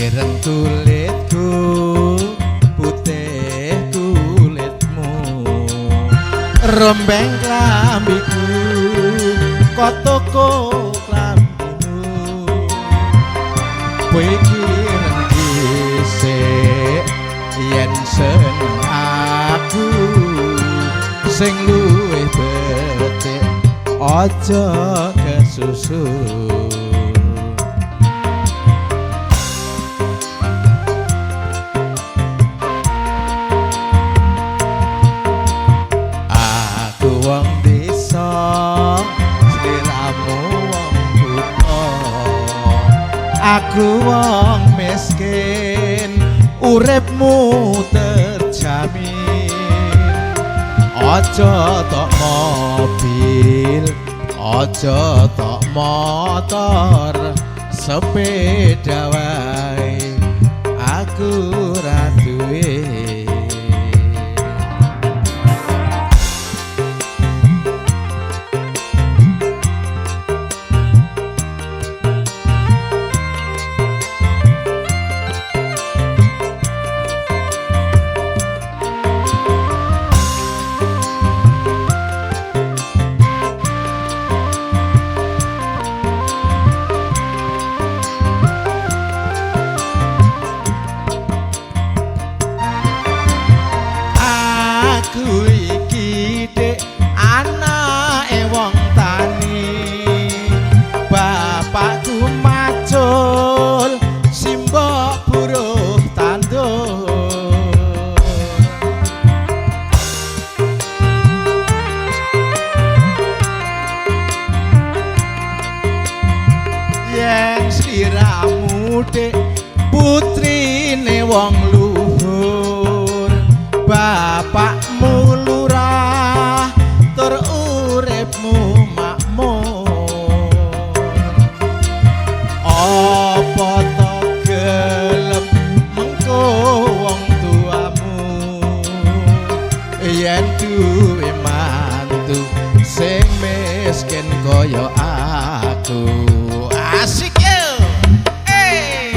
Ireng kulitku, putih kulitmu, rombeng klambiku kotoko klambimu. Pikiran dhisik yen seneng aku sing luwih becik aja kesusu. Aku wong desa, sliramu wong kutha. Aku wong miskin, uripmu terjamin. Aja tok mobil, aja tok motor, sepeda wae aku ra duwe. Aku iki dik anake wong tani, bapakku macul, simbok buruh tandur. Yen sliramu dik putrine wong luhur, bapakmu lurah tur uripmu makmur. Apa to gelem mengko wong tuamu yen duwe mantu sing miskin kaya aku? Asik yo. Hey.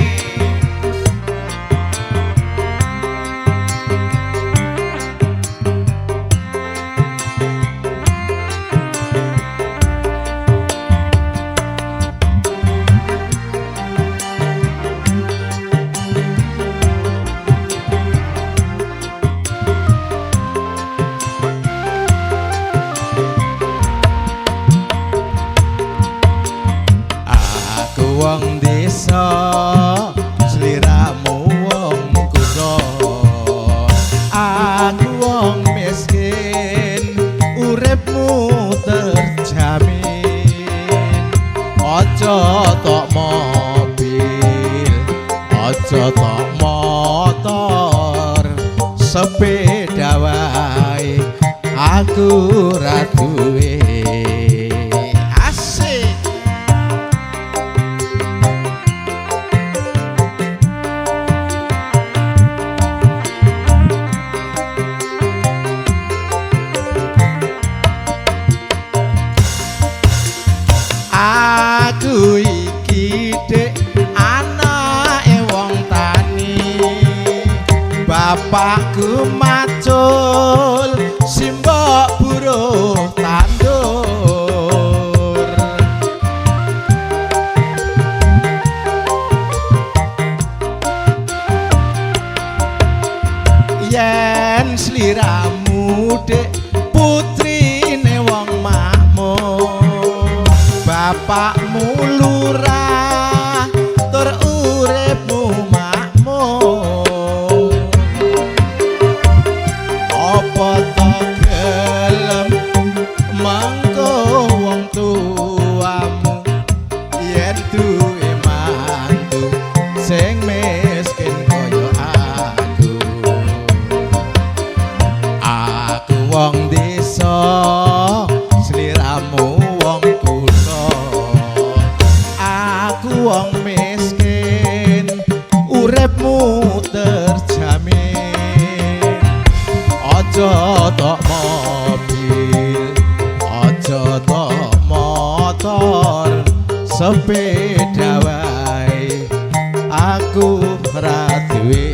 Aku wong desa, sliramu wong kutha. Aku wong miskin, uripmu terjamin. Aja tok mobil, aja tok motor, sepeda wae aku ra duwe. Asik. Aku iki dik anake wong tani, bapakku macul, simbok buruh tandur. Yen sliramu dik putrine wong makmur, bapakmu lurah tur uripmu makmur. Apa to gelem mengko wong tuamu yen duwe mantu sing miskin kaya aku? Aku wong desa, sliramu wong kutha. Aku wong miskin, uripmu terjamin. Aja tok mobil, aja tok motor, sepeda wae. Aku ra duwe.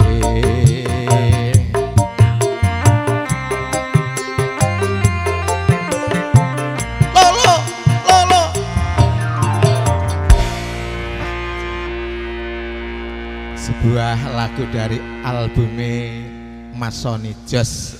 Lolo, lolo. Sebuah lagu dari albume Mas Sony Jos.